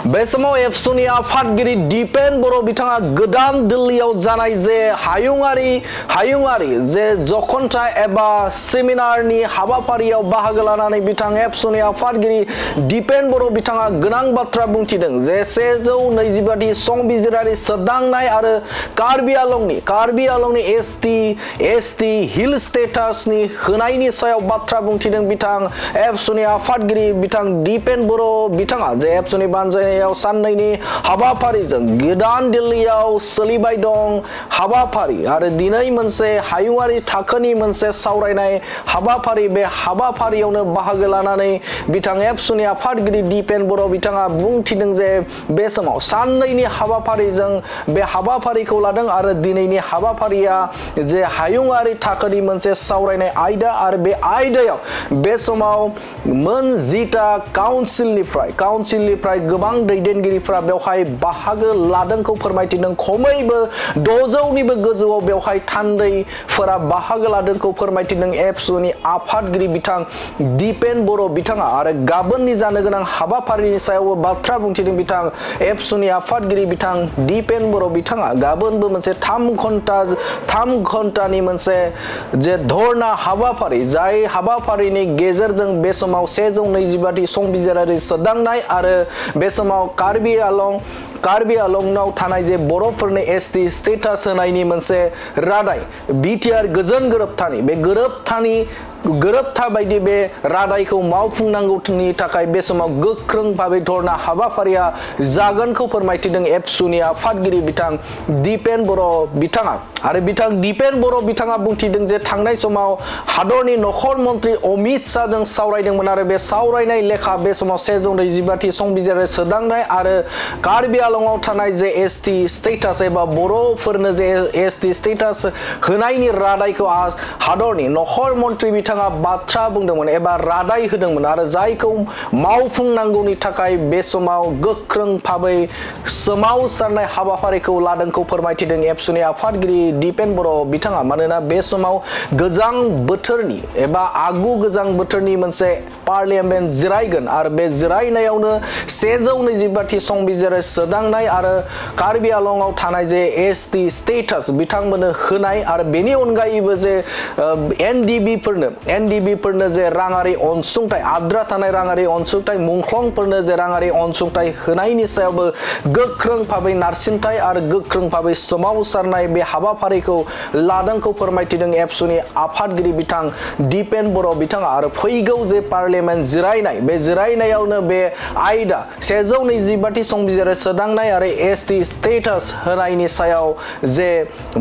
बे समाव एबसुनि आफादगिरि दिपेन बर' बिथाङा गोदान दिल्लीयाव जानाय जे हायुङारि जे जखनथाय एबा सेमिनारनि हाबाफारियाव बाहागो लानानै बिथां एबसुनि आफादगिरि दिपेन बर' बिथाङा गोनां बाथ्रा बुंथिदों जे 125 संबिजिरारि सोदांनाय आरो कार्बि आलंनि एसटि हिल स्टेटासनि होनायनि सायाव बाथ्रा बुंथिदों बिथां एबसुनि आफादगिरि बिथां दिपेन बर' बिथाङा जे एबसुनि बानजायनायाव साननैनि हाबाफारिजों गोदान दिल्लीयाव सोलिबाय दं हाबाफारि आरो दिनै मोनसे हायुङारि थाखोनि मोनसे सावरायनाय हाबाफारि बे हाबाफारियावनो बाहागो लानानै बिथां एबसुनि आफादगिरि दिपेन बर' बिथाङा बुंथिदों जे बे समाव साननैनि हाबाफारिजों बे हाबाफारिखौ लादों आरो दिनैनि हाबाफारिया जे हायुङारि थाखोनि मोनसे सावरायनाय आयदा आरो बे आयदायाव बे समाव मोन 10टा काउन्सिलनिफ्राय गोबां दैदेनगिरिफोरा बेवहाय बाहागो लादोंखौ फोरमायथिदों खमैबो 600निबो गोजौआव बेवहाय थान्दैफोरा बाहागो लादोंखौ फोरमायथिदों एबसुनि आफादगिरि बिथां दिपेन बर' बिथाङा आरो गाबोननि जानो गोनां हाबाफारिनि सायावबो बाथ्रा बुंथिदों बिथां एबसुनि आफादगिरि बिथां दिपेन बर' बिथाङा गाबोनबो मोनसे 3 घन्टानि मोनसे जे धरना हाबाफारि जाय हाबाफारिनि गेजेरजों बे समाव 125 संबिजिरारि सोदांनाय आरो बे समाव कार्बि आलंआव थानाय जे बर'फोरनि एसटि स्टेटास होनायनि मोनसे रादाय बिटिआर गोजोन गोरोबथा बायदि बे रादायखौ मावफुंनांगौनि थाखाय बे समाव गोख्रों भाबै धरना हाबाफारिया जागोनखौ फोरमायथिदों एबसुनि आफादगिरि बिथां दिपेन बर' बिथाङा आरो बिथां दिपेन बर' बिथाङा बुंथिदों जे थांनाय समाव हादरनि नखर मन्त्रि अमित शाहजों सावरायदोंमोन आरो बे सावरायनाय लेखा बे समाव 125 संबिजिरारि सोदांनाय आरो कार्बि आलंआव थानाय जे एसटि स्टेटास एबा बर'फोरनो जे एसटि स्टेटास होनायनि रादायखौ हादरनि नखर मन्त्रि बिथाङा बाथ्रा बुंदोंमोन एबा रादाय होदोंमोन आरो जायखौ मावफुंनांगौनि थाखाय बे समाव गोख्रों भाबै सोमावसारनाय हाबाफारिखौ लादोंखौ फोरमायथिदों एबसुनि आफादगिरि दिपेन बर' बिथाङा मानोना बे समाव गोजां बोथोरनि मोनसे पार्लियामेन्ट जिरायगोन आरो बे जिरायनायावनो 125 संबिजिरारि सोदांनाय आरो कार्बि आलंआव थानाय जे एसटि स्टेटास बिथांमोननो होनाय आरो बेनि अनगायैबो जे एनडिबिफोरनो जे राङारि अनसुंथाइ आद्रा थानाय राङारि अनसुंथाइ मुंख्लंफोरनो जे राङारि अनसुंथाइ होनायनि सायावबो गोख्रों भाबै नारसिनथाय आरो गोख्रों भाबै सोमावसारनाय बे हाबाफारिखौ लादोंखौ फोरमायथिदों एबसुनि आफादगिरि बिथां दिपेन बर' बिथाङा आरो फैगौ जे पार्लियामेन्ट जिरायनाय बे जिरायनायावनो बे आयदा 125 संबिजिरारि सोदांनाय आरो एसटि स्टेटास होनायनि सायाव जे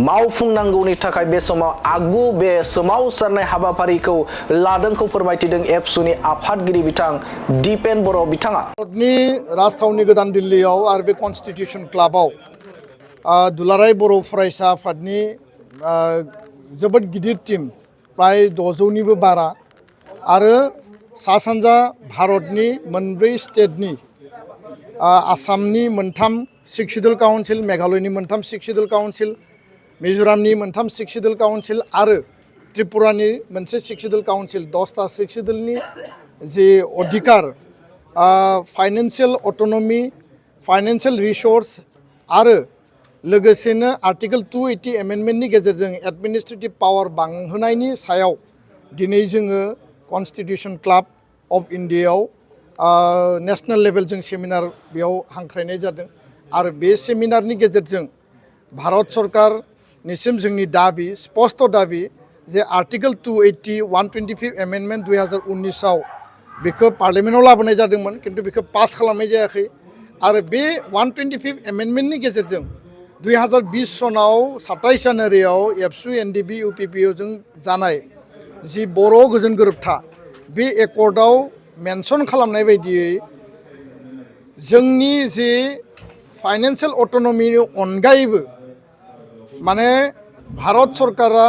मावफुंनांगौनि थाखाय बे समाव बे सोमावसारनाय हाबाफारिखौ लादोंखौ फोरमायथिदों एबसुनि आफादगिरि बिथां दिपेन बर' बिथाङा भारतनि राजथावनि गोदान दिल्लीयाव आरो बे कन्स्टिटिउसन क्लाबाव दुलाराय बर' फरायसा आफादनि जोबोद गिदिर टीम प्राय 600निबो बारा आरो सा सानजा भारतनि मोनब्रै स्टेटनि आसामनि 3 सिक्स शिड्युल काउन्सिल मेघालयनि 3 सिक्स शिड्युल काउन्सिल मिजोरामनि 3 सिक्स शिड्युल काउन्सिल आरो त्रिपुरानि मोनसे सिक्स शिड्युल काउन्सिल 10टा सिक्स शिड्युलनि जे अधिकार फाइनेन्सियेल अट'नमि फाइनेन्सियेल रिसोर्स आरो लोगोसेनो आर्टिकेल 280 एमेन्डमेन्टनि गेजेरजों एडमिनिस्ट्रेटिभ पावार बांहोनायनि सायाव दिनै जोङो कन्स्टिटिउसन क्लाब अफ इन्डियायाव नेशनेल लेभेलजों सेमिनार बेयाव हांख्रायनाय जादों आरो बे सेमिनारनि गेजेरजों भारत सरकारनिसिम जोंनि दाबि स्पष्ट दाबि जे आर्टिकेल 280 125 एमेन्डमेन्ट 2019आव बेखौ पार्लियामेन्टआव लाबोनाय जादोंमोन खिन्थु बेखौ पास खालामनाय जायाखै आरो बे 125 एमेन्डमेन्टनि गेजेरजों 2020 सनाव 27 जानुवारियाव एबसु एनडिबि इउपिपिअजों जानाय जि बर' गोजोन गोरोबथा बे एकर्डआव मेनसन खालामनाय बायदियै जोंनि जे फाइनेन्सियेल अट'नमिनि अनगायैबो माने भारत सरकारा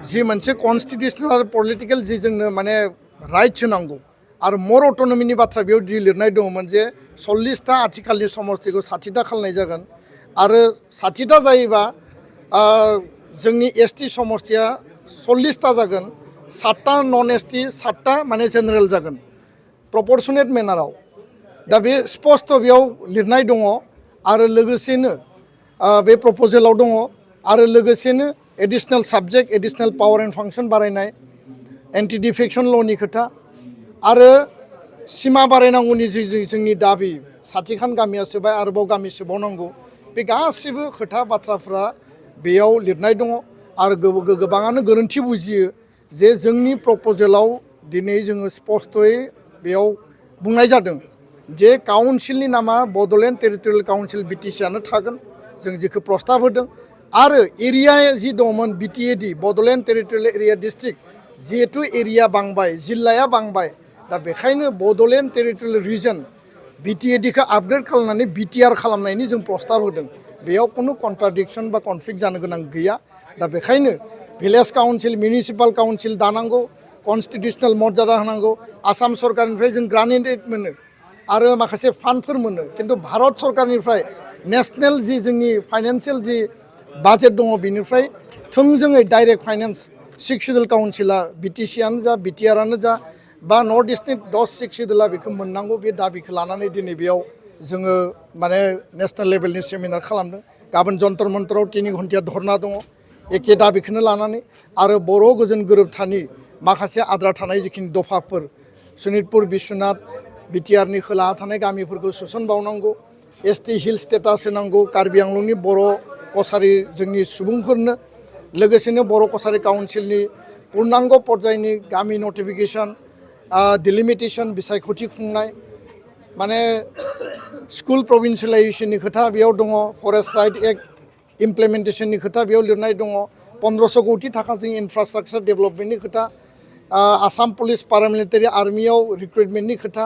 जि मोनसे कन्स्टिटिउसनेल आरो पलिटिकेल जि जोंनो माने राइट्स होनांगौ आरो मर अट'नमिनि बाथ्रा बेयाव लिरनाय दङमोन जे 40टा आथिखालनि समस्तिखौ 60टा खालामनाय जागोन आरो 60टा जायोबा जोंनि एसटि समस्तिया 40टा जागोन 7टा नन एसटि 7टा माने जेनेरेल जागोन प्रपर्शनेट मेनाराव दा बे स्पष्ट बेयाव लिरनाय दङ आरो लोगोसेनो बे प्रप'जेलाव दङ आरो लोगोसेनो एडिशनेल साबजेक्ट एडिशनेल पावार एन्ड फांसन बारायनाय एन्टि डिफेक्शन ल'नि खोथा आरो सिमा बारायनांगौनि जि जोंनि दाबि साथिखान गामिया सोबाय आरोबाव गामि सोबावनांगौ बे गासिबो खोथा बाथ्राफ्रा बेयाव लिरनाय दङ आरो गोबाङानो गोरोन्थि बुजियो जे जोंनि प्रप'जेलाव दिनै जोङो स्पष्टयै बेयाव बुंनाय जादों जे काउन्सिलनि नामा बड'लेण्ड टेरिटरियेल काउन्सिल बिटिसिआनो थागोन जों जेखौ प्रस्ताब होदों आरो एरिया जि दंमोन BTAD Bodoland territorial area district जिहेतु एरिया बांबाय जिल्लाया बांबाय दा बेखायनो बड'लेण्ड टेरिटरियेल रिजन बिटिएडिखौ आपग्रेड खालामनानै बिटिआर खालामनायनि जों प्रस्ताब होदों बेयाव खुनु कन्ट्राडिक्सन बा कनफ्लिक्ट जानो गोनां गैया दा बेखायनो भिलेज काउन्सिल मिउनिसिपाल काउन्सिल दानांगौ कन्स्टिटिउसनेल मर्यादा होनांगौ आसाम सरकारनिफ्राय जों ग्रान्टेड मोनो आरो माखासे फान्डफोर मोनो खिन्थु भारत सरकारनिफ्राय नेशनेल जि जोंनि फाइनान्सियेल जि बाजेट दङ बिनिफ्राय थोंजोङै डाइरेक्ट फाइनान्स 6 सिडुल काउन्सिला बिटिसिआनो जा बिटिआरआनो जा बा नर्थ इस्टनि 10 6 सिडुला बेखौ मोननांगौ बे दाबिखौ लानानै दिनै बेयाव जोङो माने नेशनेल लेभेलनि सेमिनार खालामदों गाबोन जन्तर मन्तराव 3 घन्टाया धरना दङ एखे दाबिखौनो लानानै आरो बर' गोजोन गोरोबथानि माखासे आद्रा थानाय जिखिनि दफाफोर सनितपुर बिश्वनाथ बिटिआरनि खोलाहा थानाय गामिफोरखौ सोसनबावनांगौ एसटि हिल स्टेटास होनांगौ कार्बि आंलंनि बर' कसारि जोंनि सुबुंफोरनो लोगोसेनो बर' कसारि काउन्सिलनि पूर्णांग पर्यायनि गामि नटिफिकेशन डिलिमिटेशन बिसायख'थि खुंनाय माने स्कुल प्रभिन्सियेलाइजेशननि खोथा बेयाव दङ फरेस्ट राइट एक्ट इमप्लिमेन्टेशननि खोथा बेयाव लिरनाय दङ 1500 कोटी थाखाजों इनफ्रास्ट्राक्चार डेभेलपमेन्टनि खोथा आसाम पुलिस पारामिलिटारि आर्मियाव रिक्रुटमेन्टनि खोथा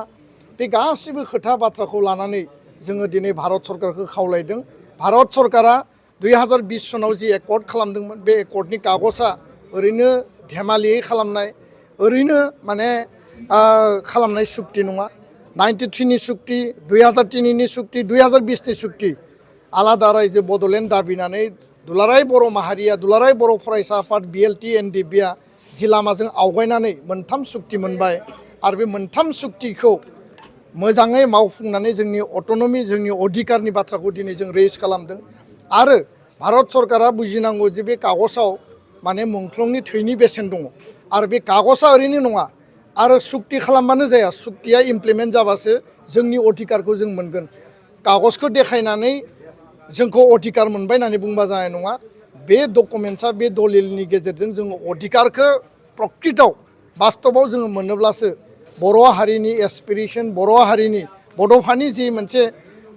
बे गासिबो खोथा बाथ्राखौ लानानै जोङो दिनै भारत सरकारखौ खावलायदों भारत सरकारा 2020 सनाव जि एकर्ड खालामदोंमोन बे एकर्डनि कागजआ ओरैनो धेमालियै खालामनाय ओरैनो माने खालामनाय सुक्ति नङा 93 नि सुक्ति 2003 नि सुक्ति 2020 नि सुक्ति आलादा रायजो बड'लेण्ड दाबिनानै दुलाराय बर' माहारिया दुलाराय बर' फरायसा आफाद बिएलटि एनडिबिआ जि लामाजों आवगायनानै मोनथाम सुक्ति मोनबाय आरो बे मोनथाम सुक्तिखौ मोजाङै मावफुंनानै जोंनि अट'नमि जोंनि अधिकारनि बाथ्राखौ दिनै जों रेज खालामदों आरो भारत सरकारा बुजिनांगौ जे बे कागजआव माने मुंख्लंनि थैनि बेसेन दङ आरो बे कागजआ ओरैनो नङा आरो सुक्ति खालामबानो जाया सुक्तिया इमप्लिमेन्ट जाबासो जोंनि अधिकारखौ जों मोनगोन कागजखौ देखायनानै जोंखौ अधिकार मोनबाय होननानै बुंबा जानाय नङा बे डकुमेन्टसा बे दलिलनि गेजेरजों जोङो अधिकारखौ प्रकृतआव बास्तबाव जोङो मोनोब्लासो बर' हारिनि एसपिरेसन बर' हारिनि बड'फानि जि मोनसे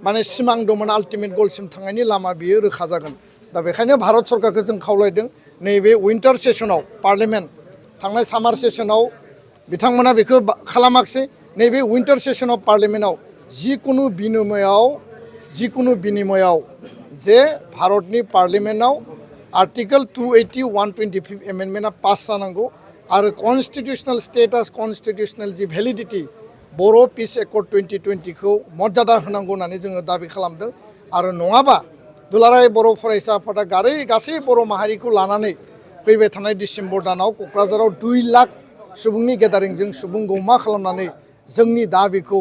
माने सिमां दंमोन आल्टिमेट गलसिम थांनायनि लामा बियो रोखा जागोन दा बेखायनो भारत सरकारखौ जों खावलायदों नैबे उइन्टार सेसनाव पार्लियामेन्ट थांनाय सामार सेसनाव बिथांमोना बेखौ खालामाखिसै नैबे उइन्टार सेसनाव पार्लियामेन्टआव जिकुनु बिनिमयाव जे भारतनि पार्लियामेन्टआव आर्टिकल 280 125 एमेन्डमेन्टआ पास जानांगौ आरो कन्स्टिटिउसनेल स्टेटास कन्स्टिटिउसनेल जि भेलिडिटि बर' पिस एकर्ड 2020 खौ मर्यादा होनांगौ होननानै जोङो दाबि खालामदों आरो नङाबा दुलाराय बर' फरायसा आफादा गासै बर' माहारिखौ लानानै फैबाय थानाय डिसेम्बर दानाव क'क्राझाराव 2 लाख सुबुंनि गेदारिंजों सुबुं गौमा खालामनानै जोंनि दाबिखौ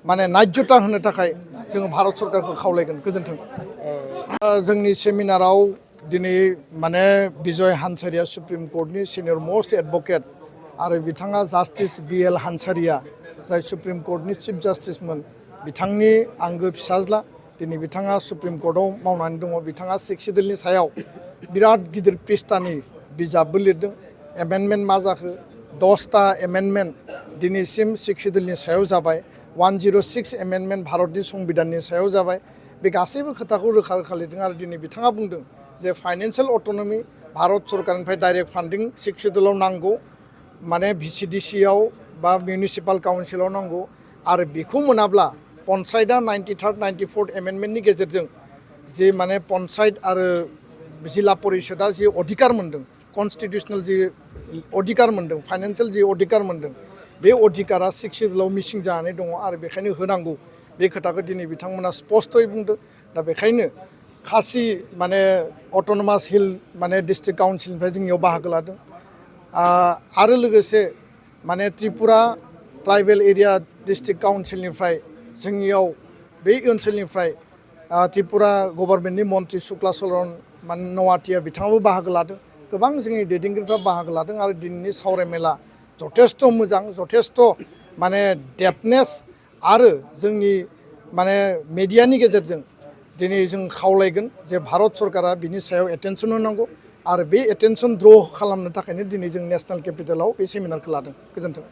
माने नायजता होनो थाखाय जोङो भारत सरकारखौ खावलायगोन गोजोन्थों जोंनि सेमिनाराव दिनै माने बिजय हान्सारिया सुप्रिम कर्टनि सिनियर मोस्ट एडभकेट आरो बिथाङा जास्टिस BL हान्सारिया जाय सुप्रिम कर्टनि चिफ जास्टिसमोन बिथांनि आंगो फिसाज्ला दिनै बिथाङा सुप्रिम कर्टआव मावनानै दङ बिथाङा 6 सिडुलनि सायाव बिराद गिदिर पृष्ठानि बिजाबबो लिरदों एमेन्डमेन्ट मा जाखो 10टा एमेन्डमेन्ट दिनैसिम 6 सिडुलनि सायाव जाबाय 106 एमेन्डमेन्ट भारतनि संबिधाननि सायाव जाबाय बे गासैबो खोथाखौ रोखा रोखा लिरदों आरो दिनै बिथाङा बुंदों जे फाइनान्सियेल अट'नमि भारत सरकारनिफ्राय डाइरेक्ट फान्डिं 6 सिडुलाव नांगौ माने VCDCआव बा मिउनिसिपाल काउन्सिलाव नांगौ आरो बेखौ मोनाब्ला पन्सायतआ 93rd 94th एमेन्डमेन्टनि गेजेरजों जे माने पन्सायत आरो जिल्ला परिषदआ जि अधिकार मोन्दों कन्स्टिटिउसनेल जि अधिकार मोन्दों फाइनान्सियेल जि अधिकार मोन्दों बे अधिकारा 6 सिडुलाव मिसिं जानानै दङ आरो बेखायनो होनांगौ बे खोथाखौ दिनै बिथांमोना स्पष्टयै बुंदों दा बेखायनो खासि माने अट'नमास हिल माने डिस्ट्रिक्ट काउन्सिलनिफ्राय जोंनियाव बाहागो लादों आरो लोगोसे माने त्रिपुरा ट्राइबेल एरिया डिस्ट्रिक्ट काउन्सिलनिफ्राय जोंनियाव बे ओनसोलनिफ्राय त्रिपुरा गभर्नमेन्टनि मन्त्रि शुक्लाचरण नवाटिया बिथाङाबो बाहागो लादों गोबां जोंनि दैदेनगिरिफ्रा बाहागो लादों आरो दिनैनि सावरायमेला जथेस्थ' मोजां जथेस्थ' माने डेपनेस आरो जोंनि माने मेडियानि गेजेरजों दिनै जों खावलायगोन जे भारत सरकारा बिनि सायाव एटेनसन होनांगौ आरो बे एटेनसन द्र' खालामनो थाखायनो दिनै जों नेशनेल केपिटेलाव बे सेमिनारखौ लादों गोजोन्थों।